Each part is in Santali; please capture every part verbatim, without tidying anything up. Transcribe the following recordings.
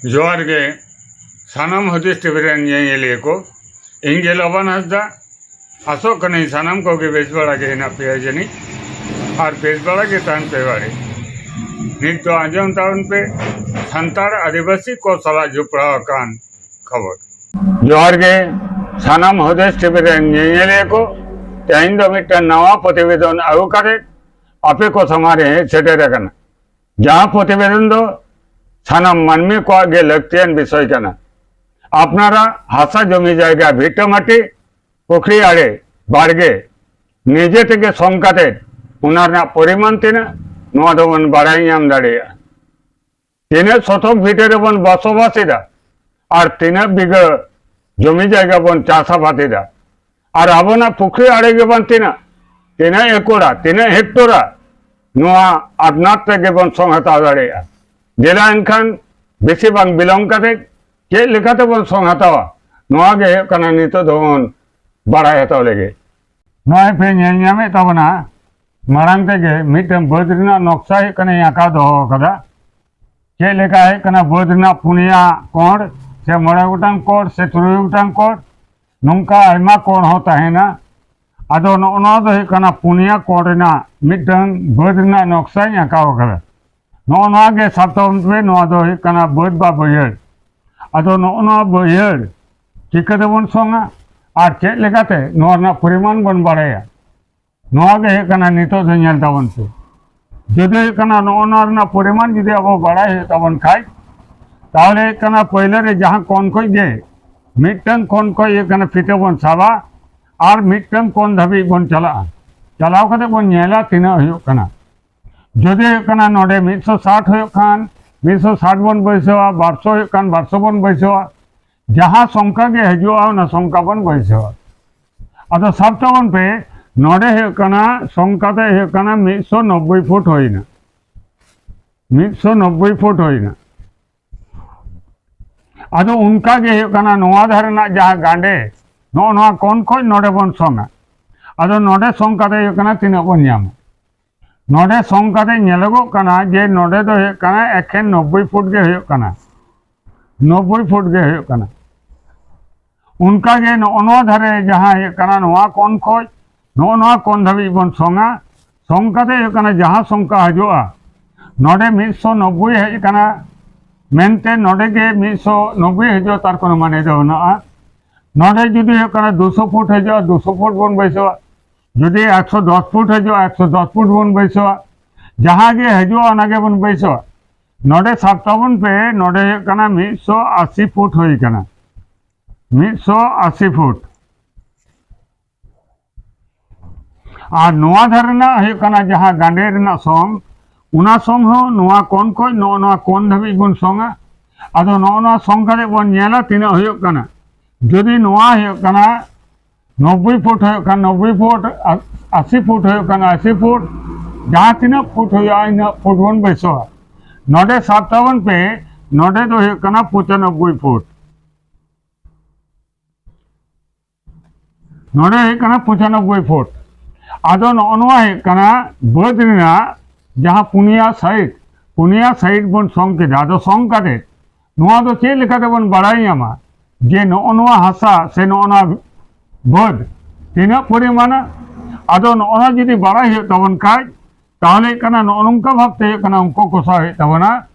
ᱡᱚᱦᱟᱨ ᱜᱮ ᱥᱟᱱᱟᱢ ᱦᱩᱫᱤᱥ ᱴᱤᱵᱷᱤ ᱨᱮᱱ ᱧᱮᱧᱮᱞᱤᱭᱟᱹ ᱠᱚ᱾ ᱤᱧ ᱜᱮ ᱞᱚᱵᱟᱱ ᱦᱟᱸᱥᱫᱟ᱾ ᱟᱥᱚᱜ ᱠᱟᱹᱱᱟᱹᱧ ᱥᱟᱱᱟᱢ ᱠᱚᱜᱮ ᱵᱮᱥ ᱵᱟᱲᱟ ᱜᱮ ᱦᱮᱱᱟᱜ ᱯᱮᱭᱟ ᱡᱟᱹᱱᱤᱡ, ᱟᱨ ᱵᱮᱥ ᱵᱟᱲᱟ ᱜᱮ ᱛᱟᱦᱮᱱ ᱯᱮ ᱵᱟᱲᱮ᱾ ᱱᱤᱛ ᱫᱚ ᱟᱸᱡᱚᱢ ᱛᱟᱵᱚᱱ ᱯᱮ ᱥᱟᱱᱛᱟᱲ ᱟᱹᱫᱤᱵᱟᱹᱥᱤ ᱠᱚ ᱥᱟᱞᱟᱜ ᱡᱚᱯᱲᱟᱣ ᱟᱠᱟᱱ ᱠᱷᱚᱵᱚᱨ᱾ ᱡᱚᱦᱟᱨ ᱜᱮ ᱥᱟᱱᱟᱢ ᱦᱩᱫᱤᱥ ᱴᱤᱵᱷᱤ ᱨᱮᱱ ᱧᱮᱧᱮᱞᱤᱭᱟᱹ ᱠᱚ᱾ ᱛᱮᱦᱮᱧ ᱫᱚ ᱢᱤᱫᱴᱟᱝ ᱱᱟᱣᱟ ᱯᱨᱚᱛᱤᱵᱮᱫᱚᱱ ᱟᱹᱜᱩ ᱠᱟᱛᱮ ᱟᱯᱮ ᱠᱚ ᱥᱟᱢᱟᱝ ᱨᱮ ᱦᱮᱡ ᱥᱮᱴᱮᱨ ᱟᱠᱟᱱᱟ᱾ ᱡᱟᱦᱟᱸ ᱯᱨᱚᱛᱤᱵᱮᱫᱚᱱ ᱫᱚ ᱥᱟᱱᱟᱢ ᱢᱟᱹᱱᱢᱤ ᱠᱚᱣᱟᱜ ᱜᱮ ᱞᱟᱹᱠᱛᱤᱭᱟᱱ ᱵᱤᱥᱚᱭ ᱠᱟᱱᱟ᱾ ᱟᱯᱱᱟᱨᱟᱜ ᱦᱟᱥᱟ ᱡᱚᱢᱤ ᱡᱟᱭᱜᱟ, ᱵᱷᱤᱴᱟᱹ ᱢᱟᱹᱴᱤ, ᱯᱩᱠᱷᱨᱤ ᱟᱲᱮ, ᱵᱟᱲᱜᱮ ᱱᱤᱡᱮ ᱛᱮᱜᱮ ᱥᱚᱝ ᱠᱟᱛᱮ ᱚᱱᱟ ᱨᱮᱱᱟᱜ ᱯᱚᱨᱤᱢᱟᱱ ᱛᱤᱱᱟᱹᱜ, ᱱᱚᱣᱟ ᱫᱚᱵᱚᱱ ᱵᱟᱲᱟᱭ ᱧᱟᱢ ᱫᱟᱲᱮᱭᱟᱜᱼᱟ᱾ ᱛᱤᱱᱟᱹᱜ ᱥᱚᱛᱚᱠ ᱵᱷᱤᱴᱟᱹ ᱨᱮᱵᱚᱱ ᱵᱚᱥᱚᱵᱟᱥ ᱮᱫᱟ ᱟᱨ ᱛᱤᱱᱟᱹᱜ ᱵᱤᱜᱷᱟᱹ ᱡᱚᱢᱤ ᱡᱟᱭᱜᱟ ᱵᱚᱱ ᱪᱟᱥ ᱟᱵᱟᱫ ᱮᱫᱟ, ᱟᱨ ᱟᱵᱚᱱᱟᱜ ᱯᱩᱠᱷᱨᱤ ᱟᱲᱮ ᱜᱮᱵᱚᱱ ᱛᱤᱱᱟᱹᱜ, ᱛᱤᱱᱟᱹᱜ ᱮᱠᱚᱨᱟ, ᱛᱤᱱᱟᱹᱜ ᱦᱮᱠᱴᱚᱨᱟ, ᱱᱚᱣᱟ ᱟᱯᱱᱟᱨ ᱛᱮᱜᱮ ᱵᱚᱱ ᱥᱚᱝ ᱦᱟᱛᱟᱣ ᱫᱟᱲᱮᱭᱟᱜᱼᱟ᱾ ᱫᱮᱞᱟ ᱮᱱᱠᱷᱟᱱ ᱵᱮᱥᱤ ᱵᱟᱝ ᱵᱤᱞᱚᱢ ᱠᱟᱛᱮ ᱪᱮᱫ ᱞᱮᱠᱟᱛᱮ ᱵᱚᱱ ᱥᱚᱝ ᱦᱟᱛᱟᱣᱟ, ᱱᱚᱣᱟ ᱜᱮ ᱦᱩᱭᱩᱜ ᱠᱟᱱᱟ ᱱᱤᱛᱚᱜ ᱫᱚᱵᱚᱱ ᱵᱟᱲᱟᱭ ᱦᱟᱛᱟᱣ ᱞᱮᱜᱮ᱾ ᱱᱚᱜᱼᱚᱭ ᱯᱮ ᱧᱮᱞ ᱧᱟᱢᱮᱫ ᱛᱟᱵᱚᱱᱟ, ᱢᱟᱲᱟᱝ ᱛᱮᱜᱮ ᱢᱤᱫᱴᱟᱝ ᱵᱟᱹᱫᱽ ᱨᱮᱱᱟᱜ ᱱᱚᱠᱥᱟ ᱦᱩᱭᱩᱜ ᱠᱟᱱᱟ ᱟᱸᱠᱟᱣ ᱫᱚᱦᱚ ᱟᱠᱟᱫᱟ᱾ ᱪᱮᱫ ᱞᱮᱠᱟ ᱦᱩᱭᱩᱜ ᱠᱟᱱᱟ ᱵᱟᱹᱫᱽ ᱨᱮᱱᱟᱜ ᱯᱩᱱᱭᱟ ᱠᱚᱬ ᱥᱮ ᱢᱚᱬᱮ ᱜᱚᱴᱟᱝ ᱠᱚᱬ ᱥᱮ ᱛᱩᱨᱩᱭ ᱜᱚᱴᱟᱝ ᱠᱚᱬ, ᱱᱚᱝᱠᱟ ᱟᱭᱢᱟ ᱠᱚᱬ ᱦᱚᱸ ᱛᱟᱦᱮᱱᱟ᱾ ᱟᱫᱚ ᱱᱚᱜᱼᱚ ᱱᱚᱣᱟ ᱫᱚ ᱦᱩᱭᱩᱜ ᱠᱟᱱᱟ ᱯᱩᱱᱭᱟ ᱠᱚᱬ ᱨᱮᱱᱟᱜ ᱢᱤᱫᱴᱟᱝ ᱵᱟᱹᱫᱽ ᱨᱮᱱᱟᱜ ᱱᱚᱠᱥᱟᱧ ᱟᱸᱠᱟᱣ ᱟᱠᱟᱫᱟ᱾ ᱱᱚᱜᱼᱚ ᱱᱚᱣᱟ ᱜᱮ ᱥᱟᱵ ᱛᱟᱵᱚᱱ ᱯᱮ, ᱱᱚᱣᱟ ᱫᱚ ᱦᱩᱭᱩᱜ ᱠᱟᱱᱟ ᱵᱟᱹᱫᱽ ᱵᱟ ᱵᱟᱹᱭᱦᱟᱹᱲ᱾ ᱟᱫᱚ ᱱᱚᱜᱼᱚ ᱱᱚᱣᱟ ᱵᱟᱹᱭᱦᱟᱹᱲ ᱪᱤᱠᱟᱹ ᱛᱮᱵᱚᱱ ᱥᱚᱝᱟ ᱟᱨ ᱪᱮᱫ ᱞᱮᱠᱟᱛᱮ ᱱᱚᱣᱟ ᱨᱮᱱᱟᱜ ᱯᱚᱨᱤᱢᱟᱱ ᱵᱚᱱ ᱵᱟᱲᱟᱭᱟ, ᱱᱚᱣᱟ ᱜᱮ ᱦᱩᱭᱩᱜ ᱠᱟᱱᱟ ᱱᱤᱛᱚᱜ ᱫᱚ ᱧᱮᱞ ᱛᱟᱵᱚᱱ ᱯᱮ᱾ ᱡᱩᱫᱤ ᱦᱩᱭᱩᱜ ᱠᱟᱱᱟ ᱱᱚᱜᱼᱚ ᱱᱚᱣᱟ ᱨᱮᱱᱟᱜ ᱯᱚᱨᱤᱢᱟᱱ ᱡᱩᱫᱤ ᱟᱵᱚ ᱵᱟᱲᱟᱭ ᱦᱩᱭᱩᱜ ᱛᱟᱵᱚᱱ ᱠᱷᱟᱡ, ᱛᱟᱦᱚᱞᱮ ᱦᱩᱭᱩᱜ ᱠᱟᱱᱟ ᱯᱳᱭᱞᱳ ᱨᱮ ᱡᱟᱦᱟᱸ ᱠᱚᱬ ᱠᱷᱚᱡ ᱜᱮ ᱢᱤᱫᱴᱟᱝ ᱠᱚᱬ ᱠᱷᱚᱡ ᱦᱩᱭᱩᱜ ᱠᱟᱱᱟ ᱯᱷᱤᱛᱟᱹ ᱵᱚᱱ ᱥᱟᱵᱟ ᱟᱨ ᱢᱤᱫᱴᱟᱝ ᱠᱚᱬ ᱫᱷᱟᱹᱵᱤᱡ ᱵᱚᱱ ᱪᱟᱞᱟᱜᱼᱟ᱾ ᱪᱟᱞᱟᱣ ᱠᱟᱛᱮ ᱵᱚᱱ ᱧᱮᱞᱟ ᱛᱤᱱᱟᱹᱜ ᱦᱩᱭᱩᱜ ᱠᱟᱱᱟ᱾ ᱡᱩᱫᱤ ᱦᱩᱭᱩᱜ ᱠᱟᱱᱟ ᱱᱚᱰᱮ ᱢᱤᱫᱥᱚ ᱥᱟᱴ ᱦᱩᱭᱩᱜ ᱠᱷᱟᱱ, ᱢᱤᱫᱥᱚ ᱥᱟᱴ ᱵᱚᱱ ᱵᱟᱹᱭᱥᱟᱹᱣᱟ, ᱵᱟᱨᱥᱚ ᱦᱩᱭᱩᱜ ᱠᱷᱟᱱ ᱵᱟᱨᱥᱚ ᱵᱚᱱ ᱵᱟᱹᱭᱥᱟᱹᱣᱟ, ᱡᱟᱦᱟᱸ ᱥᱚᱝᱠᱷᱟ ᱜᱮ ᱦᱤᱡᱩᱜᱼᱟ ᱚᱱᱟ ᱥᱚᱝᱠᱷᱟ ᱵᱚᱱ ᱵᱟᱹᱭᱥᱟᱹᱣᱟ᱾ ᱟᱫᱚ ᱥᱟᱵ ᱛᱟᱵᱚᱱ ᱯᱮ, ᱱᱚᱰᱮ ᱦᱩᱭᱩᱜ ᱠᱟᱱᱟ ᱥᱚᱝᱠᱷᱟ ᱫᱚ ᱦᱩᱭᱩᱜ ᱠᱟᱱᱟ ᱢᱤᱫᱥᱚ ᱱᱚᱵᱵᱳᱭ ᱯᱷᱩᱴ ᱦᱩᱭᱱᱟ, ᱢᱤᱫᱥᱚ ᱱᱚᱵᱵᱳᱭ ᱯᱷᱩᱴ ᱦᱩᱭᱱᱟ᱾ ᱟᱫᱚ ᱚᱱᱠᱟ ᱜᱮ ᱦᱩᱭᱩᱜ ᱠᱟᱱᱟ ᱱᱚᱣᱟ ᱫᱷᱟᱨᱮ ᱨᱮᱱᱟᱜ ᱡᱟᱦᱟᱸ ᱜᱟᱸᱰᱮ, ᱱᱚᱜᱼᱚ ᱱᱚᱣᱟ ᱠᱚᱬ ᱠᱷᱚᱡ ᱱᱚᱰᱮ ᱵᱚᱱ ᱥᱚᱝᱟ᱾ ᱟᱫᱚ ᱱᱚᱰᱮ ᱥᱚᱝ ᱠᱟᱛᱮ ᱦᱩᱭᱩᱜ ᱠᱟᱱᱟ ᱛᱤᱱᱟᱹᱜ ᱵᱚᱱ ᱧᱟᱢᱟ᱾ ᱱᱚᱰᱮ ᱥᱚᱝ ᱠᱟᱛᱮ ᱧᱮᱞᱚᱜᱚᱜ ᱠᱟᱱᱟ ᱡᱮ ᱱᱚᱰᱮ ᱫᱚ ᱦᱩᱭᱩᱜ ᱠᱟᱱᱟ ᱮᱠᱷᱮᱱ ᱱᱚᱵᱵᱳᱭ ᱯᱷᱩᱴ ᱜᱮ ᱦᱩᱭᱩᱜ ᱠᱟᱱᱟ᱾ ᱱᱚᱵᱵᱳᱭ ᱯᱷᱩᱴ ᱜᱮ ᱦᱩᱭᱩᱜ ᱠᱟᱱᱟ᱾ ᱚᱱᱠᱟ ᱜᱮ ᱱᱚᱜᱼᱚ ᱱᱚᱣᱟ ᱫᱷᱟᱨᱮ ᱡᱟᱦᱟᱸ ᱦᱩᱭᱩᱜ ᱠᱟᱱᱟ, ᱱᱚᱣᱟ ᱠᱚᱱ ᱠᱷᱚᱡ ᱱᱚᱜᱼᱚ ᱱᱚᱣᱟ ᱠᱚᱱ ᱫᱷᱟᱹᱵᱤᱡ ᱵᱚᱱ ᱥᱚᱝᱟ᱾ ᱥᱚᱝ ᱠᱟᱛᱮ ᱦᱩᱭᱩᱜ ᱠᱟᱱᱟ, ᱡᱟᱦᱟᱸ ᱥᱚᱝᱠᱷᱟ ᱦᱤᱡᱩᱜᱼᱟ, ᱱᱚᱰᱮ ᱢᱤᱫᱥᱚ ᱱᱚᱵᱵᱳᱭ ᱦᱮᱡ ᱟᱠᱟᱱᱟ ᱢᱮᱱᱛᱮ ᱱᱚᱰᱮ ᱜᱮ ᱢᱤᱫᱥᱚ ᱱᱚᱵᱵᱳᱭ ᱦᱤᱡᱩᱜᱼᱟ, ᱛᱟᱨ ᱠᱳᱱᱳ ᱢᱟᱱᱮ ᱫᱚ ᱵᱟᱹᱱᱩᱜᱼᱟ᱾ ᱱᱚᱰᱮ ᱡᱩᱫᱤ ᱦᱩᱭᱩᱜ ᱠᱟᱱᱟ ᱫᱩᱥᱚ ᱯᱷᱩᱴ ᱦᱤᱡᱩᱜᱼᱟ, ᱫᱩᱥᱚ ᱯᱷᱩᱴ ᱵᱚᱱ ᱵᱟᱹᱭᱥᱟᱹᱣᱟ᱾ ᱡᱩᱫᱤ ᱮᱠᱥᱚ ᱫᱚᱥ ᱯᱷᱩᱴ ᱦᱤᱡᱩᱜᱼᱟ, ᱮᱠᱥᱚ ᱫᱚᱥ ᱯᱷᱩᱴ ᱵᱚᱱ ᱵᱟᱹᱭᱥᱟᱹᱣᱟ᱾ ᱡᱟᱦᱟᱸ ᱜᱮ ᱦᱤᱡᱩᱜᱼᱟ, ᱚᱱᱟ ᱜᱮᱵᱚᱱ ᱵᱟᱹᱭᱥᱟᱹᱣᱟ᱾ ᱱᱚᱰᱮ ᱥᱟᱵ ᱛᱟᱵᱚᱱ ᱯᱮ, ᱱᱚᱰᱮ ᱦᱩᱭᱩᱜ ᱠᱟᱱᱟ ᱢᱤᱫᱥᱚ ᱟᱥᱤ ᱯᱷᱩᱴ ᱦᱩᱭ ᱠᱟᱱᱟ, ᱢᱤᱫᱥᱚ ᱟᱥᱤ ᱯᱷᱩᱴ᱾ ᱟᱨ ᱱᱚᱣᱟ ᱫᱷᱟᱨᱮ ᱨᱮᱱᱟᱜ ᱦᱩᱭᱩᱜ ᱠᱟᱱᱟ ᱡᱟᱦᱟᱸ ᱜᱟᱸᱰᱮ ᱨᱮᱱᱟᱜ ᱥᱚᱝ, ᱚᱱᱟ ᱥᱚᱝ ᱦᱚᱸ ᱱᱚᱣᱟ ᱠᱚᱱ ᱠᱷᱚᱡ ᱱᱚᱜᱼᱚ ᱱᱚᱣᱟ ᱠᱚᱱ ᱫᱷᱟᱹᱵᱤᱡ ᱵᱚᱱ ᱥᱚᱝᱟ᱾ ᱟᱫᱚ ᱱᱚᱜᱼᱚ ᱱᱚᱣᱟ ᱥᱚᱝ ᱠᱟᱛᱮ ᱵᱚᱱ ᱧᱮᱞᱟ ᱛᱤᱱᱟᱹᱜ ᱦᱩᱭᱩᱜ ᱠᱟᱱᱟ᱾ ᱡᱩᱫᱤ ᱱᱚᱣᱟ ᱦᱩᱭᱩᱜ ᱠᱟᱱᱟ ᱱᱚᱵᱵᱳᱭ ᱯᱷᱩᱴ ᱦᱩᱭᱩᱜ ᱠᱷᱟᱱ ᱱᱚᱵᱵᱳᱭ ᱯᱷᱩᱴ, ᱟ-, ᱟᱥᱤ ᱯᱷᱩᱴ ᱦᱩᱭᱩᱜ ᱠᱷᱟᱱ ᱟᱥᱤ ᱯᱷᱩᱴ, ᱡᱟᱦᱟᱸ ᱛᱤᱱᱟᱹᱜ ᱯᱷᱩᱴ ᱦᱩᱭᱩᱜᱼᱟ, ᱤᱱᱟᱹᱜ ᱯᱷᱩᱴ ᱵᱚᱱ ᱵᱟᱹᱭᱥᱟᱹᱣᱟ᱾ ᱱᱚᱰᱮ ᱥᱟᱵ ᱛᱟᱵᱚᱱ ᱯᱮ, ᱱᱚᱰᱮ ᱫᱚ ᱦᱩᱭᱩᱜ ᱠᱟᱱᱟ ᱯᱚᱸᱪᱟᱱᱚᱵᱵᱳᱭ ᱯᱷᱩᱴ᱾ ᱱᱚᱰᱮ ᱦᱩᱭᱩᱜ ᱠᱟᱱᱟ ᱯᱚᱸᱪᱟᱱᱚᱵᱵᱳᱭ ᱯᱷᱩᱴ᱾ ᱟᱫᱚ ᱱᱚᱜᱼᱚ ᱱᱚᱣᱟ ᱦᱩᱭᱩᱜ ᱠᱟᱱᱟ ᱵᱟᱹᱫᱽ ᱨᱮᱱᱟᱜ ᱡᱟᱦᱟᱸ ᱯᱩᱱᱭᱟ ᱥᱟᱭᱤᱰ, ᱯᱩᱱᱭᱟ ᱥᱟᱭᱤᱰ ᱵᱚᱱ ᱥᱚᱝ ᱠᱮᱫᱟ᱾ ᱟᱫᱚ ᱥᱚᱝ ᱠᱟᱛᱮ ᱱᱚᱣᱟ ᱫᱚ ᱪᱮᱫ ᱞᱮᱠᱟ ᱛᱮᱵᱚᱱ ᱵᱟᱲᱟᱭ ᱧᱟᱢᱟ ᱡᱮ ᱱᱚᱜᱼᱚ ᱱᱚᱣᱟ ᱦᱟᱥᱟ ᱥᱮ ᱱᱚᱜᱼᱚ ᱱᱚᱣᱟ ᱵᱟᱹᱫᱽ ᱛᱤᱱᱟᱹᱜ ᱯᱚᱨᱤᱢᱟᱱᱟ? ᱟᱫᱚ ᱱᱚᱜᱼᱚ ᱱᱚᱣᱟ ᱡᱩᱫᱤ ᱵᱟᱲᱟᱭ ᱦᱩᱭᱩᱜ ᱛᱟᱵᱚᱱ ᱠᱷᱟᱡ, ᱛᱟᱦᱚᱞᱮ ᱦᱩᱭᱩᱜ ᱠᱟᱱᱟ ᱱᱚᱜᱼᱚ ᱱᱚᱝᱠᱟ ᱵᱷᱟᱵᱛᱮ ᱦᱩᱭᱩᱜ ᱠᱟᱱᱟ ᱚᱝᱠᱚ ᱠᱚᱥᱟᱣ ᱦᱩᱭᱩᱜ ᱛᱟᱵᱚᱱᱟ᱾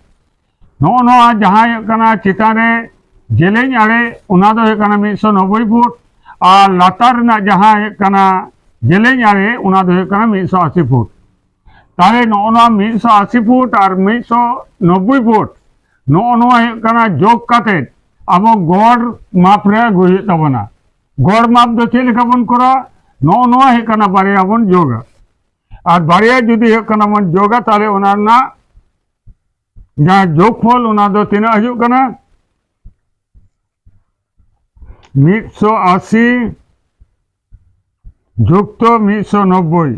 ᱱᱚᱜᱼᱚ ᱱᱚᱣᱟ ᱡᱟᱦᱟᱸ ᱦᱩᱭᱩᱜ ᱠᱟᱱᱟ ᱪᱮᱛᱟᱱ ᱨᱮ ᱡᱮᱞᱮᱧ ᱟᱲᱮ, ᱚᱱᱟ ᱫᱚ ᱦᱩᱭᱩᱜ ᱠᱟᱱᱟ ᱢᱤᱫᱥᱚ ᱱᱚᱵᱵᱳᱭ ᱯᱷᱩᱴ, ᱟᱨ ᱞᱟᱛᱟᱨ ᱨᱮᱱᱟᱜ ᱡᱟᱦᱟᱸ ᱦᱩᱭᱩᱜ ᱠᱟᱱᱟ ᱡᱮᱞᱮᱧ ᱟᱲᱮ, ᱚᱱᱟ ᱫᱚ ᱦᱩᱭᱩᱜ ᱠᱟᱱᱟ ᱢᱤᱫᱥᱚ ᱟᱥᱤ ᱯᱷᱩᱴ᱾ ᱛᱟᱦᱞᱮ ᱱᱚᱜᱼᱚ ᱱᱚᱣᱟ ᱢᱤᱫᱥᱚ ᱟᱥᱤ ᱯᱷᱩᱴ ᱟᱨ ᱢᱤᱫᱥᱚ ᱱᱚᱵᱵᱳᱭ ᱯᱷᱩᱴ, ᱱᱚᱜᱼᱚ ᱱᱚᱣᱟ ᱦᱩᱭᱩᱜ ᱠᱟᱱᱟ ᱡᱳᱜᱽ ᱠᱟᱛᱮ ᱟᱵᱚ ᱜᱚᱲ ᱢᱟᱯ ᱨᱮ ᱟᱹᱜᱩᱭ ᱦᱩᱭᱩᱜ ᱛᱟᱵᱚᱱᱟ᱾ ᱜᱚᱲ ᱢᱟᱯ ᱫᱚ ᱪᱮᱫ ᱞᱮᱠᱟ ᱵᱚᱱ ᱠᱚᱨᱟᱣᱟ? ᱱᱚᱜᱼᱚ ᱱᱚᱣᱟ ᱦᱩᱭᱩᱜ ᱠᱟᱱᱟ ᱵᱟᱨᱭᱟ ᱵᱚᱱ ᱡᱳᱜᱟ᱾ ᱟᱨ ᱵᱟᱨᱭᱟ ᱡᱩᱫᱤ ᱦᱩᱭᱩᱜ ᱠᱟᱱᱟ ᱵᱚᱱ ᱡᱳᱜᱟ, ᱛᱟᱦᱞᱮ ᱚᱱᱟ ᱨᱮᱱᱟᱜ ᱡᱟᱦᱟᱸ ᱡᱳᱜᱽᱯᱷᱚᱞ, ᱚᱱᱟ ᱫᱚ ᱛᱤᱱᱟᱹᱜ ᱦᱤᱡᱩᱜ ᱠᱟᱱᱟ? ᱢᱤᱫᱥᱚ ᱟᱥᱤ ᱡᱩᱠᱛᱚ ᱢᱤᱫᱥᱚ ᱱᱚᱵᱵᱳᱭ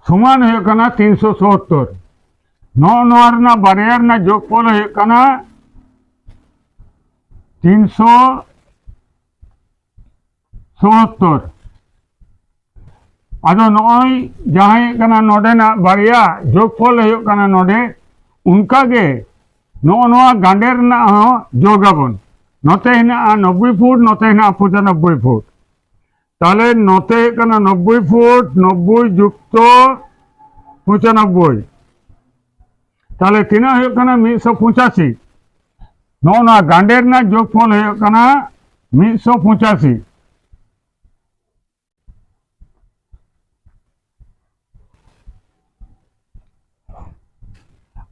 ᱥᱚᱢᱟᱱ ᱦᱩᱭᱩᱜ ᱠᱟᱱᱟ ᱛᱤᱱᱥᱚ ᱥᱳᱛᱛᱚᱨ᱾ ᱱᱚᱜᱼᱚ ᱱᱚᱣᱟ ᱨᱮᱱᱟᱜ ᱵᱟᱨᱭᱟ ᱨᱮᱱᱟᱜ ᱡᱳᱜᱽᱯᱷᱚᱞ ᱦᱩᱭᱩᱜ ᱠᱟᱱᱟ ᱛᱤᱱᱥᱚ ᱥᱳᱛᱛᱚᱨ᱾ ᱟᱫᱚ ᱱᱚᱜᱼᱚᱭ ᱡᱟᱦᱟᱸ ᱦᱩᱭᱩᱜ ᱠᱟᱱᱟ ᱱᱚᱰᱮᱱᱟᱜ ᱵᱟᱨᱭᱟ ᱡᱳᱜᱽᱯᱷᱚᱞ ᱦᱩᱭᱩᱜ ᱠᱟᱱᱟ ᱱᱚᱰᱮ, ᱚᱱᱠᱟᱜᱮ ᱱᱚᱜᱼᱚ ᱱᱚᱣᱟ ᱜᱟᱸᱰᱮ ᱨᱮᱱᱟᱜ ᱦᱚᱸ ᱡᱳᱜᱟᱵᱚᱱ᱾ ᱱᱚᱛᱮ ᱦᱮᱱᱟᱜᱼᱟ ᱱᱚᱵᱵᱳᱭ ᱯᱷᱩᱴ, ᱱᱚᱛᱮ ᱦᱮᱱᱟᱜᱼᱟ ᱯᱚᱸᱪᱟᱱᱚᱵᱵᱳᱭ ᱯᱷᱩᱴ᱾ ᱛᱟᱦᱚᱞᱮ ᱱᱚᱛᱮ ᱦᱩᱭᱩᱜ ᱠᱟᱱᱟ ᱱᱚᱵᱵᱳᱭ ᱯᱷᱩᱴ, ᱱᱚᱵᱵᱳᱭ ᱡᱩᱠᱛᱚ ᱯᱚᱸᱪᱟᱱᱚᱵᱵᱳᱭ᱾ ᱛᱟᱦᱚᱞᱮ ᱛᱤᱱᱟᱹᱜ ᱦᱩᱭᱩᱜ ᱠᱟᱱᱟ? ᱢᱤᱫᱥᱚ ᱯᱚᱸᱪᱟᱥᱤ᱾ ᱱᱚᱜᱼᱚ ᱱᱚᱣᱟ ᱜᱟᱸᱰᱮ ᱨᱮᱱᱟᱜ ᱡᱳᱜᱽᱯᱷᱚᱞ ᱦᱩᱭᱩᱜ ᱠᱟᱱᱟ ᱢᱤᱫᱥᱚ ᱯᱚᱸᱪᱟᱥᱤ᱾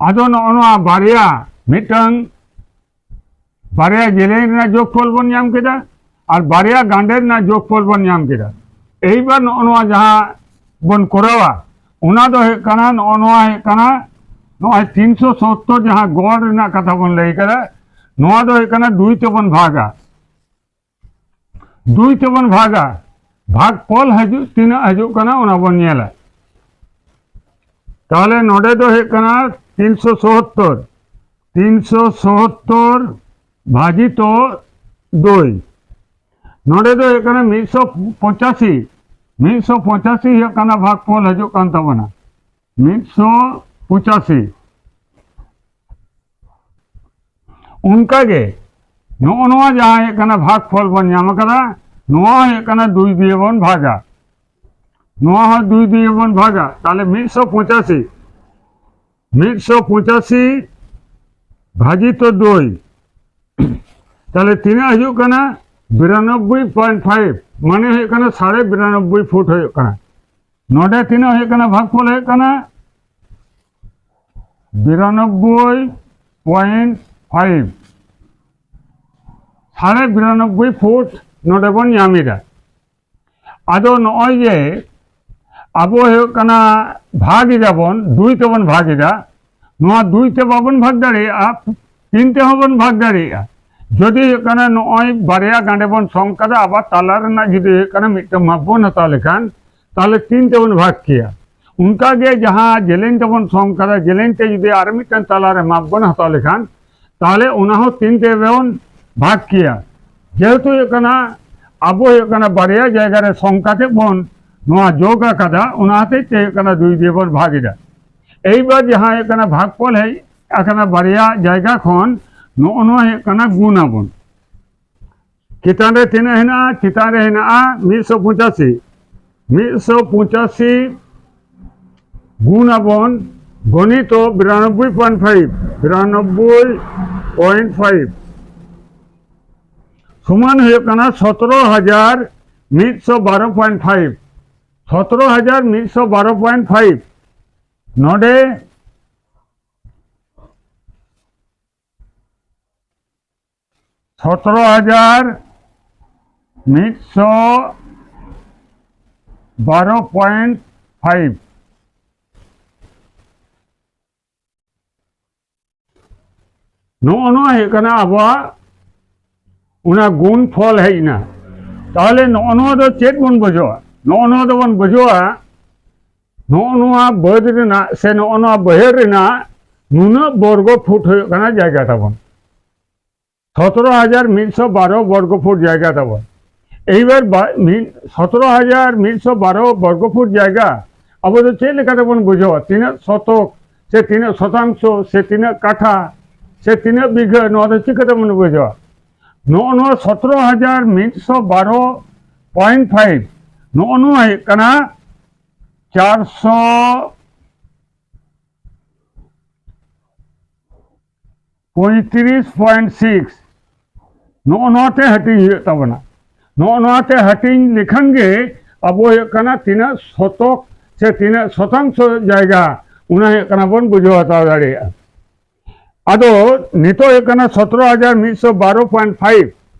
ᱟᱫᱚ ᱱᱚᱜᱼᱚ ᱱᱚᱣᱟ ᱵᱟᱨᱭᱟ, ᱢᱤᱫᱴᱟᱝ ᱵᱟᱨᱭᱟ ᱡᱮᱞᱮᱧ ᱨᱮᱱᱟᱜ ᱡᱳᱜᱽᱯᱷᱚᱞ ᱵᱚᱱ ᱧᱟᱢ ᱠᱮᱫᱟ ᱟᱨ ᱵᱟᱨᱭᱟ ᱜᱟᱸᱰᱮ ᱨᱮᱱᱟᱜ ᱡᱳᱜᱽᱯᱷᱚᱞ ᱵᱚᱱ ᱧᱟᱢ ᱠᱮᱫᱟ᱾ ᱮᱭᱵᱟᱨ ᱱᱚᱜᱼᱚ ᱱᱚᱣᱟ ᱡᱟᱦᱟᱸ ᱵᱚᱱ ᱠᱚᱨᱟᱣᱟ, ᱚᱱᱟ ᱫᱚ ᱦᱩᱭᱩᱜ ᱠᱟᱱᱟ, ᱱᱚᱜᱼᱚ ᱱᱚᱣᱟ ᱦᱩᱭᱩᱜ ᱠᱟᱱᱟ, ᱱᱚᱜᱼᱚᱭ ᱛᱤᱱᱥᱚ ᱥᱚᱛᱛᱚᱨ ᱡᱟᱦᱟᱸ ᱜᱚᱲ ᱨᱮᱱᱟᱜ ᱠᱟᱛᱷᱟ ᱵᱚᱱ ᱞᱟᱹᱭ ᱠᱟᱫᱟ, ᱱᱚᱣᱟ ᱫᱚ ᱦᱩᱭᱩᱜ ᱠᱟᱱᱟ ᱫᱩᱭ ᱛᱮᱵᱚᱱ ᱵᱷᱟᱜᱟ᱾ ᱫᱩᱭ ᱛᱮᱵᱚᱱ ᱵᱷᱟᱜᱟ, ᱵᱷᱟᱜᱽ ᱯᱷᱚᱞ ᱦᱤᱡᱩᱜ, ᱛᱤᱱᱟᱹᱜ ᱦᱤᱡᱩᱜ ᱠᱟᱱᱟ ᱚᱱᱟ ᱵᱚᱱ ᱧᱮᱞᱟ᱾ ᱛᱟᱦᱚᱞᱮ ᱱᱚᱰᱮ ᱫᱚ ᱦᱩᱭᱩᱜ ᱠᱟᱱᱟ ᱛᱤᱱᱥᱚ ᱥᱚᱛᱛᱚᱨ, ᱛᱤᱱᱥᱚ ᱥᱚᱛᱛᱚᱨ ᱵᱷᱟᱡᱤᱛᱚ ᱫᱩᱭ᱾ ᱱᱚᱰᱮ ᱫᱚ ᱦᱩᱭᱩᱜ ᱠᱟᱱᱟ ᱢᱤᱫᱥᱚ ᱯᱚᱸᱪᱟᱥᱤ, ᱢᱤᱫᱥᱚ ᱯᱚᱸᱪᱟᱥᱤ ᱦᱩᱭᱩᱜ ᱠᱟᱱᱟ ᱵᱷᱟᱜᱽ ᱯᱷᱚᱞ ᱦᱤᱡᱩᱜ ᱠᱟᱱ ᱛᱟᱵᱚᱱᱟ, ᱢᱤᱫᱥᱚ ᱯᱚᱸᱪᱟᱥᱤ᱾ ᱚᱱᱠᱟᱜᱮ ᱱᱚᱜᱼᱚ ᱱᱚᱣᱟ ᱡᱟᱦᱟᱸ ᱦᱩᱭᱩᱜ ᱠᱟᱱᱟ ᱵᱷᱟᱜᱽ ᱯᱷᱚᱞ ᱵᱚᱱ ᱧᱟᱢ ᱟᱠᱟᱫᱟ, ᱱᱚᱣᱟ ᱦᱩᱭᱩᱜ ᱠᱟᱱᱟ ᱫᱩᱭ ᱫᱤᱭᱮ ᱵᱚᱱ ᱵᱷᱟᱜᱟ, ᱱᱚᱣᱟ ᱦᱚᱸ ᱫᱩᱭ ᱫᱤᱭᱮ ᱵᱚᱱ ᱵᱷᱟᱜᱟ, ᱛᱟᱦᱚᱞᱮ ᱢᱤᱫᱥᱚ ᱯᱚᱸᱪᱟᱥᱤ, ᱢᱤᱫᱥᱚ ᱯᱚᱸᱪᱟᱥᱤ ᱵᱷᱟᱡᱤᱛᱚ ᱫᱩᱭ, ᱛᱟᱦᱚᱞᱮ ᱛᱤᱱᱟᱹᱜ ᱦᱤᱡᱩᱜ ᱠᱟᱱᱟ? ᱵᱤᱨᱟᱱᱚᱵᱵᱳᱭ ᱯᱚᱭᱮᱱᱴ ᱯᱷᱟᱭᱤᱵᱷ, ᱢᱟᱱᱮ ᱦᱩᱭᱩᱜ ᱠᱟᱱᱟ ᱥᱟᱲᱮ ᱵᱤᱨᱟᱱᱚᱵᱵᱳᱭ ᱯᱷᱩᱴ ᱦᱩᱭᱩᱜ ᱠᱟᱱᱟ᱾ ᱱᱚᱰᱮ ᱛᱤᱱᱟᱹᱜ ᱦᱩᱭᱩᱜ ᱠᱟᱱᱟ? ᱵᱷᱟᱜᱽᱯᱷᱚᱞ ᱦᱩᱭᱩᱜ ᱠᱟᱱᱟ ᱵᱤᱨᱟᱱᱚᱵᱵᱳᱭ ᱯᱚᱭᱮᱱᱴ ᱯᱷᱟᱭᱤᱵᱷ, ᱥᱟᱲᱮ ᱵᱤᱨᱟᱱᱚᱵᱵᱳᱭ ᱯᱷᱩᱴ ᱱᱚᱰᱮ ᱵᱚᱱ ᱧᱟᱢ ᱮᱫᱟ᱾ ᱟᱫᱚ ᱱᱚᱜᱼᱚᱭ ᱡᱮ ᱟᱵᱚ ᱦᱩᱭᱩᱜ ᱠᱟᱱᱟ ᱵᱷᱟᱜᱽ ᱮᱫᱟᱵᱚᱱ, ᱫᱩᱭ ᱛᱮᱵᱚᱱ ᱵᱷᱟᱜᱽ ᱮᱫᱟ, ᱱᱚᱣᱟ ᱫᱩᱭ ᱛᱮ ᱵᱟᱵᱚᱱ ᱵᱷᱟᱜᱽ ᱫᱟᱲᱮᱭᱟᱜᱼᱟ, ᱛᱤᱱ ᱛᱮᱦᱚᱸ ᱵᱚᱱ ᱵᱷᱟᱜᱽ ᱫᱟᱲᱮᱭᱟᱜᱼᱟ᱾ ᱡᱩᱫᱤ ᱦᱩᱭᱩᱜ ᱠᱟᱱᱟ ᱱᱚᱜᱼᱚᱭ ᱵᱟᱨᱭᱟ ᱜᱟᱸᱰᱮ ᱵᱚᱱ ᱥᱚᱝ ᱠᱟᱫᱟ, ᱟᱵᱟᱨ ᱛᱟᱞᱟ ᱨᱮᱱᱟᱜ ᱡᱩᱫᱤ ᱦᱩᱭᱩᱜ ᱠᱟᱱᱟ ᱢᱤᱫᱴᱟᱝ ᱢᱟᱯ ᱵᱚᱱ ᱦᱟᱛᱟᱣ ᱞᱮᱠᱷᱟᱱ, ᱛᱟᱦᱚᱞᱮ ᱛᱤᱱ ᱛᱮᱵᱚᱱ ᱵᱷᱟᱜᱽ ᱠᱮᱭᱟ᱾ ᱚᱱᱠᱟ ᱜᱮ ᱡᱟᱦᱟᱸ ᱡᱮᱞᱮᱧ ᱛᱮᱵᱚᱱ ᱥᱚᱝ ᱠᱟᱫᱟ, ᱡᱮᱞᱮᱧ ᱛᱮ ᱡᱩᱫᱤ ᱟᱨ ᱢᱤᱫᱴᱟᱝ ᱛᱟᱞᱟ ᱨᱮ ᱢᱟᱯ ᱵᱚᱱ ᱦᱟᱛᱟᱣ ᱞᱮᱠᱷᱟᱱ, ᱛᱟᱦᱚᱞᱮ ᱚᱱᱟ ᱦᱚᱸ ᱛᱤᱱ ᱛᱮᱵᱚᱱ ᱵᱷᱟᱜᱽ ᱠᱮᱭᱟ᱾ ᱡᱮᱦᱮᱛᱩ ᱦᱩᱭᱩᱜ ᱠᱟᱱᱟ ᱟᱵᱚ ᱦᱩᱭᱩᱜ ᱠᱟᱱᱟ ᱵᱟᱨᱭᱟ ᱡᱟᱭᱜᱟ ᱨᱮ ᱥᱚᱝ ᱠᱟᱛᱮ ᱵᱚᱱ ᱱᱚᱣᱟ ᱡᱳᱜᱽ ᱟᱠᱟᱫᱟ, ᱚᱱᱟ ᱦᱚᱛᱮᱡ ᱛᱮ ᱦᱩᱭᱩᱜ ᱠᱟᱱᱟ ᱫᱩᱭ ᱫᱤᱭᱮ ᱵᱚᱱ ᱵᱷᱟᱜᱽ ᱮᱫᱟ᱾ ᱮᱭᱵᱟᱨ ᱡᱟᱦᱟᱸ ᱦᱩᱭᱩᱜ ᱠᱟᱱᱟ ᱵᱷᱟᱜᱽᱯᱷᱚᱞ ᱦᱮᱡ, ᱟᱠᱟᱱᱟ ᱵᱟᱨᱭᱟ ᱡᱟᱭᱜᱟ ᱠᱷᱚᱱ, ᱱᱚᱜᱼᱚ ᱱᱚᱣᱟ ᱦᱩᱭᱩᱜ ᱠᱟᱱᱟ ᱜᱩᱱ ᱟᱵᱚᱱ᱾ ᱪᱮᱛᱟᱱ ᱨᱮ ᱛᱤᱱᱟᱹᱜ ᱦᱮᱱᱟᱜᱼᱟ? ᱪᱮᱛᱟᱱ ᱨᱮ ᱦᱮᱱᱟᱜᱼᱟ ᱢᱤᱫ ᱥᱚ ᱯᱚᱸᱪᱟᱥᱤ᱾ ᱢᱤᱫ ᱥᱚ ᱯᱚᱸᱪᱟᱥᱤ ᱜᱩᱱ ᱟᱵᱚᱱ ᱜᱚᱱᱤᱛᱚ ᱵᱤᱨᱟᱱᱚᱵᱵᱳᱭ point five, ᱵᱤᱨᱟᱱᱚᱵᱵᱳᱭ point five ᱥᱚᱢᱟᱱ ᱦᱩᱭᱩᱜ ᱠᱟᱱᱟ ᱥᱚᱛᱨᱚ ᱦᱟᱡᱟᱨ ᱢᱤᱫ ᱥᱚ ᱵᱟᱨᱚ point five᱾ ᱥᱚᱛᱨᱚ ᱦᱟᱡᱟᱨ ᱢᱤᱫ ᱥᱚ ᱵᱟᱨᱚ point five᱾ ᱱᱚᱰᱮ ᱥᱚᱛᱨᱚ ᱦᱟᱡᱟᱨ ᱢᱤᱫ ᱥᱚ ᱵᱟᱨᱚ point five᱾ ᱱᱚᱜᱼᱚ ᱱᱚᱣᱟ ᱦᱩᱭᱩᱜ ᱠᱟᱱᱟ ᱟᱵᱚᱣᱟᱜ ᱚᱱᱟ ᱜᱩᱱ ᱯᱷᱚᱞ ᱦᱮᱡ ᱮᱱᱟ᱾ ᱛᱟᱦᱚᱞᱮ ᱱᱚᱜᱼᱚ ᱱᱚᱣᱟ ᱫᱚ ᱪᱮᱫ ᱵᱚᱱ ᱵᱩᱡᱷᱟᱹᱣᱟ? ᱱᱚᱜᱼᱚ ᱱᱚᱣᱟ ᱫᱚᱵᱚᱱ ᱵᱩᱡᱷᱟᱹᱣᱟ, ᱱᱚᱜᱼᱚ ᱱᱚᱣᱟ ᱵᱟᱹᱫᱽ ᱨᱮᱱᱟᱜ ᱥᱮ ᱱᱚᱜᱼᱚ ᱱᱚᱣᱟ ᱵᱟᱹᱭᱦᱟᱹᱲ ᱨᱮᱱᱟᱜ ᱱᱩᱱᱟᱹᱜ ᱵᱚᱨᱜᱚ ᱯᱷᱩᱴ ᱦᱩᱭᱩᱜ ᱠᱟᱱᱟ ᱡᱟᱭᱜᱟ ᱛᱟᱵᱚᱱ᱾ ᱥᱚᱛᱨᱚ ᱦᱟᱡᱟᱨ ᱢᱤᱫ ᱥᱚ ᱵᱟᱨᱚ ᱵᱚᱨᱜᱚ ᱯᱷᱩᱴ ᱡᱟᱭᱜᱟ ᱛᱟᱵᱚᱱ᱾ ᱮᱭᱵᱟᱨ ᱵᱟ-, ᱢᱤᱫ, ᱥᱚᱛᱨᱚ ᱦᱟᱡᱟᱨ ᱢᱤᱫ ᱥᱚ ᱵᱟᱨᱚ ᱵᱚᱨᱜᱚ ᱯᱷᱩᱴ ᱡᱟᱭᱜᱟ ᱟᱵᱚ ᱫᱚ ᱪᱮᱫ ᱞᱮᱠᱟ ᱛᱮᱵᱚᱱ ᱵᱩᱡᱷᱟᱹᱣᱟ? ᱛᱤᱱᱟᱹᱜ ᱥᱚᱛᱚᱠ ᱥᱮ ᱛᱤᱱᱟᱹᱜ ᱥᱚᱛᱟᱝᱥᱚ ᱥᱮ ᱛᱤᱱᱟᱹᱜ ᱠᱟᱴᱷᱟ ᱥᱮ ᱛᱤᱱᱟᱹᱜ ᱵᱤᱜᱷᱟᱹ, ᱱᱚᱣᱟ ᱫᱚ ᱪᱤᱠᱟᱹ ᱛᱮᱵᱚᱱ ᱵᱩᱡᱷᱟᱹᱣᱟ? ᱱᱚᱜᱼᱚ ᱱᱚᱣᱟ ᱥᱚᱛᱨᱚ ᱦᱟᱡᱟᱨ ᱢᱤᱫ ᱥᱚ ᱵᱟᱨᱚ point five, ᱱᱚᱜᱼᱚ ᱱᱚᱣᱟ ᱦᱩᱭᱩᱜ ᱠᱟᱱᱟ ᱪᱟᱨᱥᱚ ᱯᱚᱸᱭᱛᱨᱤᱥ point six᱾ ᱱᱚᱜᱼᱚ ᱱᱚᱣᱟ ᱛᱮ ᱦᱟᱹᱴᱤᱧ ᱦᱩᱭᱩᱜ ᱛᱟᱵᱚᱱᱟ᱾ ᱱᱚᱜᱼᱚ ᱱᱚᱣᱟ ᱛᱮ ᱦᱟᱹᱴᱤᱧ ᱞᱮᱠᱷᱟᱱ ᱜᱮ ᱟᱵᱚ ᱦᱩᱭᱩᱜ ᱠᱟᱱᱟ ᱛᱤᱱᱟᱹᱜ ᱥᱚᱛᱚᱠ ᱥᱮ ᱛᱤᱱᱟᱹᱜ ᱥᱚᱛᱟᱝᱥᱚ ᱡᱟᱭᱜᱟ, ᱚᱱᱟ ᱦᱩᱭᱩᱜ ᱠᱟᱱᱟ ᱵᱚᱱ ᱵᱩᱡᱷᱟᱹᱣ ᱦᱟᱛᱟᱣ ᱫᱟᱲᱮᱭᱟᱜᱼᱟ᱾ ᱟᱫᱚ ᱱᱤᱛᱚᱜ ᱦᱩᱭᱩᱜ ᱠᱟᱱᱟ ᱥᱚᱛᱨᱚ ᱦᱟᱡᱟᱨ ᱢᱤᱫ ᱥᱚ ᱵᱟᱨᱚ point five᱾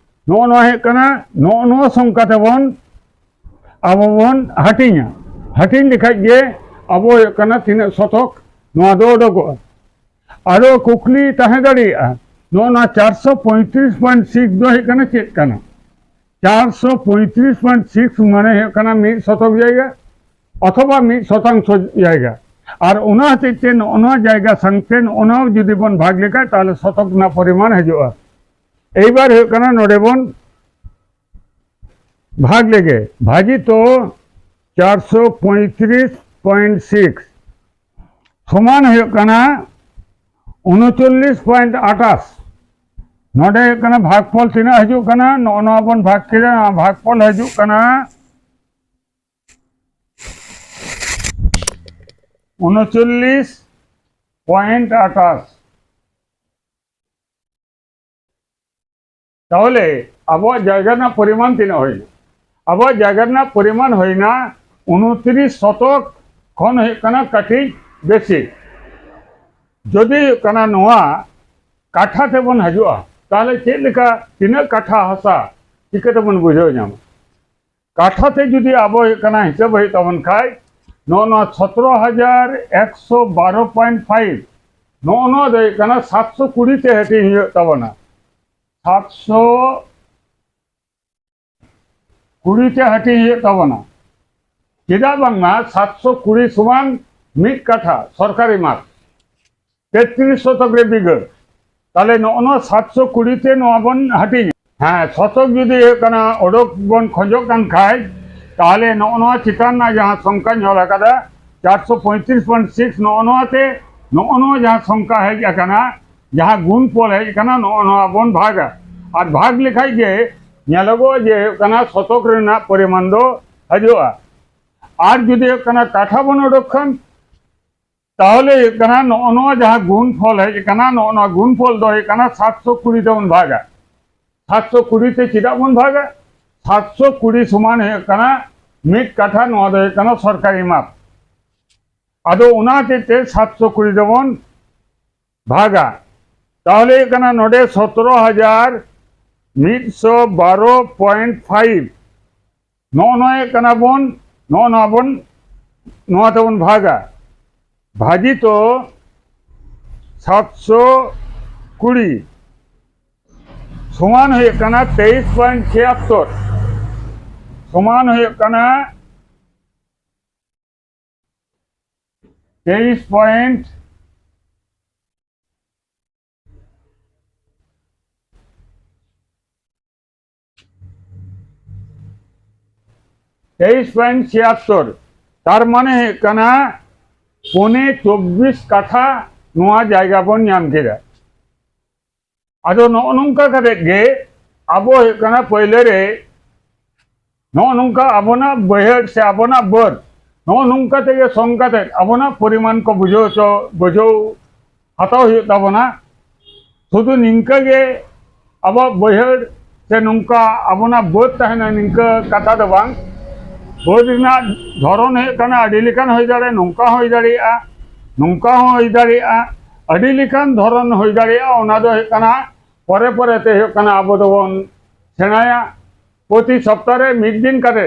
ᱱᱚᱜᱼᱚ ᱱᱚᱣᱟ ᱦᱩᱭᱩᱜ ᱠᱟᱱᱟ, ᱱᱚᱜᱼᱚ ᱱᱚᱣᱟ ᱥᱚᱝᱠᱷᱟ ᱛᱮᱵᱚᱱ ᱟᱵᱚ ᱵᱚᱱ ᱦᱟᱹᱴᱤᱧᱟ᱾ ᱦᱟᱹᱴᱤᱧ ᱞᱮᱠᱷᱟᱡ ᱜᱮ ᱟᱵᱚ ᱦᱩᱭᱩᱜ ᱠᱟᱱᱟ ᱛᱤᱱᱟᱹᱜ ᱥᱚᱛᱚᱠ ᱱᱚᱣᱟ ᱫᱚ ᱚᱰᱚᱠᱚᱜᱼᱟ᱾ ᱟᱨᱚ ᱠᱩᱠᱞᱤ ᱛᱟᱦᱮᱸ ᱫᱟᱲᱮᱭᱟᱜᱼᱟ, ᱱᱚᱜᱼᱚ ᱱᱚᱣᱟ ᱪᱟᱨᱥᱚ ᱯᱚᱸᱭᱛᱨᱤᱥ point six ᱫᱚ ᱦᱩᱭᱩᱜ ᱠᱟᱱᱟ ᱪᱮᱫ ᱠᱟᱱᱟ? ᱪᱟᱨᱥᱚ ᱯᱚᱸᱭᱛᱨᱤᱥ point six ᱢᱟᱱᱮ ᱦᱩᱭᱩᱜ ᱠᱟᱱᱟ ᱢᱤᱫ ᱥᱚᱛᱚᱠ ᱡᱟᱭᱜᱟ ᱚᱛᱷᱚᱵᱟ ᱢᱤᱫ ᱥᱚᱛᱟᱝᱥᱚ ᱡᱟᱭᱜᱟ᱾ ᱟᱨ ᱚᱱᱟ ᱦᱚᱛᱮᱡ ᱛᱮ ᱱᱚᱜᱼᱚ ᱱᱚᱣᱟ ᱡᱟᱭᱜᱟ ᱥᱟᱝᱛᱮ ᱱᱚᱜᱼᱚ ᱱᱚᱣᱟ ᱡᱩᱫᱤ ᱵᱚᱱ ᱵᱷᱟᱜᱽ ᱞᱮᱠᱷᱟᱡ, ᱛᱟᱦᱚᱞᱮ ᱥᱚᱛᱚᱠ ᱨᱮᱱᱟᱜ ᱯᱚᱨᱤᱢᱟᱱ ᱦᱤᱡᱩᱜᱼᱟ᱾ ᱮᱭᱵᱟᱨ ᱦᱩᱭᱩᱜ ᱠᱟᱱᱟ, ᱱᱚᱰᱮ ᱵᱚᱱ ᱵᱷᱟᱜᱽ ᱞᱮᱜᱮ, ᱵᱷᱟᱡᱤᱛᱚ ᱪᱟᱨᱥᱚ ᱯᱚᱸᱭᱛᱨᱤᱥ point six ᱥᱚᱢᱟᱱ ᱦᱩᱭᱩᱜ ᱠᱟᱱᱟ ᱩᱱᱩᱪᱚᱞᱞᱤᱥ ᱯᱚᱭᱮᱱᱴ ᱟᱴᱷᱟᱥ᱾ ᱱᱚᱰᱮ ᱦᱩᱭᱩᱜ ᱠᱟᱱᱟ ᱵᱷᱟᱜᱽᱯᱷᱚᱞ ᱛᱤᱱᱟᱹᱜ ᱦᱤᱡᱩᱜ ᱠᱟᱱᱟ, ᱱᱚᱜᱼᱚ ᱱᱚᱣᱟ ᱵᱚᱱ ᱵᱷᱟᱜᱽ ᱠᱮᱫᱟ, ᱵᱷᱟᱜᱽᱯᱷᱚᱞ ᱦᱤᱡᱩᱜ ᱠᱟᱱᱟ ᱩᱱᱩᱪᱚᱞᱞᱤᱥ ᱯᱚᱭᱮᱱᱴ ᱟᱴᱷᱟᱥ᱾ ᱛᱟᱦᱚᱞᱮ ᱟᱵᱚᱣᱟᱜ ᱡᱟᱭᱜᱟ ᱨᱮᱱᱟᱜ ᱯᱚᱨᱤᱢᱟᱱ ᱛᱤᱱᱟᱹᱜ ᱦᱩᱭᱱᱟ? ᱟᱵᱚᱣᱟᱜ ᱡᱟᱭᱜᱟ ᱨᱮᱱᱟᱜ ᱯᱚᱨᱤᱢᱟᱱ ᱦᱩᱭᱱᱟ ᱩᱱᱛᱨᱤᱥ ᱥᱚᱛᱚᱠ ᱠᱷᱚᱱ ᱦᱩᱭᱩᱜ ᱠᱟᱱᱟ ᱠᱟᱹᱴᱤᱡ ᱵᱮᱥᱤ᱾ ᱡᱩᱫᱤ ᱦᱩᱭᱩᱜ ᱠᱟᱱᱟ ᱱᱚᱣᱟ ᱠᱟᱴᱷᱟ ᱛᱮᱵᱚᱱ ᱦᱤᱡᱩᱜᱼᱟ, ᱛᱟᱦᱚᱞᱮ ᱪᱮᱫ ᱞᱮᱠᱟ, ᱛᱤᱱᱟᱹᱜ ᱠᱟᱴᱷᱟ ᱦᱟᱥᱟ, ᱪᱤᱠᱟᱹ ᱛᱮᱵᱚᱱ ᱵᱩᱡᱷᱟᱹᱣ ᱧᱟᱢᱟ? ᱠᱟᱴᱷᱟ ᱛᱮ ᱡᱩᱫᱤ ᱟᱵᱚ ᱦᱩᱭᱩᱜ ᱠᱟᱱᱟ ᱦᱤᱥᱟᱹᱵ ᱦᱩᱭᱩᱜ ᱛᱟᱵᱚᱱ ᱠᱷᱟᱡ, ᱱᱚᱜᱼᱚ ᱱᱚᱣᱟ ᱥᱚᱛᱨᱚ ᱦᱟᱡᱟᱨ ᱮᱠᱥᱚ ᱵᱟᱨᱚ ᱯᱚᱭᱮᱱᱴ ᱯᱷᱟᱭᱤᱵᱷ, ᱱᱚᱜᱼᱚ ᱱᱚᱣᱟ ᱫᱚ ᱦᱩᱭᱩᱜ ᱠᱟᱱᱟ ᱥᱟᱛᱥᱚ ᱠᱩᱲᱤ ᱛᱮ ᱦᱟᱹᱴᱤᱧ ᱦᱩᱭᱩᱜ ᱛᱟᱵᱚᱱᱟ᱾ ᱥᱟᱛᱥᱚ ᱠᱩᱲᱤ ᱛᱮ ᱦᱟᱹᱴᱤᱧ ᱦᱩᱭᱩᱜ ᱛᱟᱵᱚᱱᱟ᱾ ᱪᱮᱫᱟᱜ ᱵᱟᱝᱢᱟ ᱥᱟᱛᱥᱚ ᱠᱩᱲᱤ ᱥᱚᱢᱟᱱ ᱢᱤᱫ ᱠᱟᱴᱷᱟ ᱥᱚᱨᱠᱟᱨᱤ ᱢᱟᱯ, ᱛᱮᱛᱨᱤᱥ ᱥᱚᱛᱚᱠ ᱨᱮ ᱵᱤᱜᱷᱟᱹ᱾ ᱛᱟᱦᱞᱮ ᱱᱚᱜᱼᱚ ᱱᱚᱣᱟ ᱥᱟᱛᱥᱚ ᱠᱩᱲᱤ ᱛᱮ ᱱᱚᱣᱟ ᱵᱚᱱ ᱦᱟᱹᱴᱤᱧᱟ᱾ ᱦᱮᱸ, ᱥᱚᱛᱚᱠ ᱡᱩᱫᱤ ᱦᱩᱭᱩᱜ ᱠᱟᱱᱟ ᱚᱰᱚᱠ ᱵᱚᱱ ᱠᱷᱚᱡᱚᱜ ᱠᱟᱱ ᱠᱷᱟᱡ, ᱛᱟᱦᱞᱮ ᱱᱚᱜᱼᱚ ᱱᱚᱣᱟ ᱪᱮᱛᱟᱱ ᱨᱮᱱᱟᱜ ᱡᱟᱦᱟᱸ ᱥᱚᱝᱠᱷᱟ ᱧᱚᱞ ᱟᱠᱟᱫᱟ, ᱪᱟᱨᱥᱚ ᱯᱚᱸᱭᱛᱨᱤᱥ ᱯᱚᱭᱮᱱᱴ ᱥᱤᱠᱥ, ᱱᱚᱜᱼᱚ ᱱᱚᱣᱟ ᱛᱮ ᱱᱚᱜᱼᱚ ᱱᱚᱣᱟ ᱡᱟᱦᱟᱸ ᱥᱚᱝᱠᱷᱟ ᱦᱮᱡ ᱟᱠᱟᱱᱟ, ᱡᱟᱦᱟᱸ ᱜᱩᱱᱯᱷᱚᱞ ᱦᱮᱡ ᱟᱠᱟᱱᱟ, ᱱᱚᱜᱼᱚ ᱱᱚᱣᱟ ᱵᱚᱱ ᱵᱷᱟᱜᱟ᱾ ᱟᱨ ᱵᱷᱟᱜᱽ ᱞᱮᱠᱷᱟᱡ ᱜᱮ ᱧᱮᱞᱚᱜᱚᱜᱼᱟ ᱡᱮ ᱦᱩᱭᱩᱜ ᱠᱟᱱᱟ ᱥᱚᱛᱚᱠ ᱨᱮᱱᱟᱜ ᱯᱚᱨᱤᱢᱟᱱ ᱫᱚ ᱦᱤᱡᱩᱜᱼᱟ᱾ ᱟᱨ ᱡᱩᱫᱤ ᱦᱩᱭᱩᱜ ᱠᱟᱱᱟ ᱠᱟᱴᱷᱟ ᱵᱚᱱ ᱚᱰᱚᱠ ᱠᱷᱟᱱ, ᱛᱟᱦᱚᱞᱮ ᱦᱩᱭᱩᱜ ᱠᱟᱱᱟ ᱱᱚᱜᱼᱚ ᱱᱚᱣᱟ ᱡᱟᱦᱟᱸ ᱜᱩᱱᱯᱷᱚᱞ ᱦᱮᱡ ᱟᱠᱟᱱᱟ, ᱱᱚᱜᱼᱚ ᱱᱚᱣᱟ ᱜᱩᱱᱯᱷᱚᱞ ᱫᱚ ᱦᱩᱭᱩᱜ ᱠᱟᱱᱟ ᱥᱟᱛᱥᱚ ᱠᱩᱲᱤ ᱛᱮᱵᱚᱱ ᱵᱷᱟᱜᱟ᱾ ᱥᱟᱛᱥᱚ ᱠᱩᱲᱤ ᱛᱮ ᱪᱮᱫᱟᱜ ᱵᱚᱱ ᱵᱷᱟᱜᱟ? ᱥᱟᱛᱥᱚ ᱠᱩᱲᱤ ᱥᱚᱢᱟᱱ ᱦᱩᱭᱩᱜ ᱠᱟᱱᱟ ᱢᱤᱫ ᱠᱟᱴᱷᱟ, ᱱᱚᱣᱟ ᱫᱚ ᱦᱩᱭᱩᱜ ᱠᱟᱱᱟ ᱥᱚᱨᱠᱟᱨᱤ ᱢᱟᱯ᱾ ᱟᱫᱚ ᱚᱱᱟ ᱦᱚᱛᱮᱡ ᱛᱮ ᱥᱟᱛᱥᱚ ᱠᱩᱲᱤ ᱫᱚᱵᱚᱱ ᱵᱷᱟᱜᱟ᱾ ᱛᱟᱦᱚᱞᱮ ᱦᱩᱭᱩᱜ ᱠᱟᱱᱟ ᱱᱚᱰᱮ ᱥᱚᱛᱨᱚ ᱦᱟᱡᱟᱨ ᱢᱤᱫᱥᱚ ᱵᱟᱨᱚ ᱯᱚᱭᱮᱱᱴ ᱯᱷᱟᱭᱤᱵᱷ᱾ ᱱᱚᱜᱼᱚ ᱱᱚᱣᱟ ᱦᱩᱭᱩᱜ ᱠᱟᱱᱟ ᱵᱚᱱ, ᱱᱚᱜᱼᱚ ᱱᱚᱣᱟ ᱵᱚᱱ, ᱱᱚᱣᱟ ᱛᱮᱵᱚᱱ ᱵᱷᱟᱜᱟ᱾ ᱵᱷᱟᱡᱤᱛᱚ ᱥᱟᱛᱥᱚ ᱠᱩᱲᱤ ᱥᱚᱢᱟᱱ ᱦᱩᱭᱩᱜ ᱠᱟᱱᱟ ᱛᱮᱭᱤᱥ ᱯᱚᱭᱮᱱᱴ ᱪᱷᱤᱭᱟᱛᱛᱚᱨ, ᱥᱚᱢᱟᱱ ᱦᱩᱭᱩᱜ ᱠᱟᱱᱟ ᱛᱮᱭᱤᱥ ᱯᱚᱭᱮᱱᱴ ᱛᱮᱭᱤᱥ ᱯᱚᱭᱮᱱᱴ ᱪᱷᱤᱭᱟᱛᱛᱚᱨ᱾ ᱛᱟᱨ ᱢᱟᱱᱮ ᱦᱩᱭᱩᱜ ᱠᱟᱱᱟ ᱯᱚᱱᱮ ᱪᱚᱵᱵᱤᱥ ᱠᱟᱴᱷᱟ ᱱᱚᱣᱟ ᱡᱟᱭᱜᱟ ᱵᱚᱱ ᱧᱟᱢ ᱠᱮᱫᱟ᱾ ᱟᱫᱚ ᱱᱚᱜᱼᱚ ᱱᱚᱝᱠᱟ ᱠᱟᱛᱮ ᱜᱮ ᱟᱵᱚ ᱦᱩᱭᱩᱜ ᱠᱟᱱᱟ ᱯᱳᱭᱞᱳ ᱨᱮ ᱱᱚᱜᱼᱚ ᱱᱚᱝᱠᱟ ᱟᱵᱚᱱᱟᱜ ᱵᱟᱹᱭᱦᱟᱹᱲ ᱥᱮ ᱟᱵᱚᱱᱟᱜ ᱵᱟᱹᱫᱽ ᱱᱚᱜᱼᱚ ᱱᱚᱝᱠᱟ ᱛᱮᱜᱮ ᱥᱚᱝ ᱠᱟᱛᱮ ᱟᱵᱚᱱᱟᱜ ᱯᱚᱨᱤᱢᱟᱱ ᱠᱚ ᱵᱩᱡᱷᱟᱹᱣ ᱦᱚᱪᱚ, ᱵᱩᱡᱷᱟᱹᱣ ᱦᱟᱛᱟᱣ ᱦᱩᱭᱩᱜ ᱛᱟᱵᱚᱱᱟ᱾ ᱥᱩᱫᱷᱩ ᱱᱤᱝᱠᱟᱹ ᱜᱮ ᱟᱵᱚᱣᱟᱜ ᱵᱟᱹᱭᱦᱟᱹᱲ ᱥᱮ ᱱᱚᱝᱠᱟ ᱟᱵᱚᱱᱟᱜ ᱵᱟᱹᱫᱽ ᱛᱟᱦᱮᱱᱟ, ᱱᱤᱝᱠᱟᱹ ᱠᱟᱛᱷᱟ ᱫᱚ ᱵᱟᱝ᱾ ᱵᱟᱹᱫᱽ ᱨᱮᱱᱟᱜ ᱫᱷᱚᱨᱚᱱ ᱦᱩᱭᱩᱜ ᱠᱟᱱᱟ ᱟᱹᱰᱤ ᱞᱮᱠᱟᱱ ᱦᱩᱭ ᱫᱟᱲᱮᱭᱟᱜᱼᱟ, ᱱᱚᱝᱠᱟ ᱦᱚᱸ ᱦᱩᱭ ᱫᱟᱲᱮᱭᱟᱜᱼᱟ, ᱱᱚᱝᱠᱟ ᱦᱚᱸ ᱦᱩᱭ ᱫᱟᱲᱮᱭᱟᱜᱼᱟ, ᱟᱹᱰᱤ ᱞᱮᱠᱟᱱ ᱫᱷᱚᱨᱚᱱ ᱦᱩᱭ ᱫᱟᱲᱮᱭᱟᱜᱼᱟ᱾ ᱚᱱᱟ ᱫᱚ ᱦᱩᱭᱩᱜ ᱠᱟᱱᱟ ᱯᱚᱨᱮ ᱯᱚᱨᱮ ᱛᱮ ᱦᱩᱭᱩᱜ ᱠᱟᱱᱟ ᱟᱵᱚ ᱫᱚᱵᱚᱱ ᱥᱮᱬᱟᱭᱟ᱾ ᱯᱨᱚᱛᱤ ᱥᱚᱯᱛᱟᱦᱚ ᱨᱮ ᱢᱤᱫ ᱫᱤᱱ ᱠᱟᱛᱮ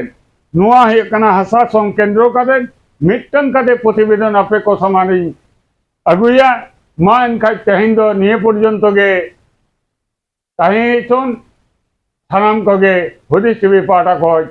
ᱱᱚᱣᱟ ᱦᱩᱭᱩᱜ ᱠᱟᱱᱟ ᱦᱟᱥᱟ ᱥᱚᱝ ᱠᱮᱱᱫᱨᱚ ᱠᱟᱛᱮ ᱢᱤᱫᱴᱟᱝ ᱠᱟᱛᱮ ᱯᱨᱚᱛᱤᱵᱮᱫᱚᱱ ᱟᱯᱮ ᱠᱚ ᱥᱟᱢᱟᱝ ᱨᱤᱧ ᱟᱹᱜᱩᱭᱟ᱾ ᱢᱟ ᱮᱱᱠᱷᱟᱡ ᱛᱮᱦᱮᱧ ᱫᱚ ᱱᱤᱭᱟᱹ ᱯᱚᱨᱡᱚᱱᱛᱚ ᱜᱮ ᱛᱟᱦᱮᱸ ᱦᱚᱪᱚᱱ᱾ ᱥᱟᱱᱟᱢ ᱠᱚᱜᱮ ᱦᱩᱫᱤᱥ ᱴᱤᱵᱷᱤ ᱯᱟᱦᱴᱟ ᱠᱷᱚᱱ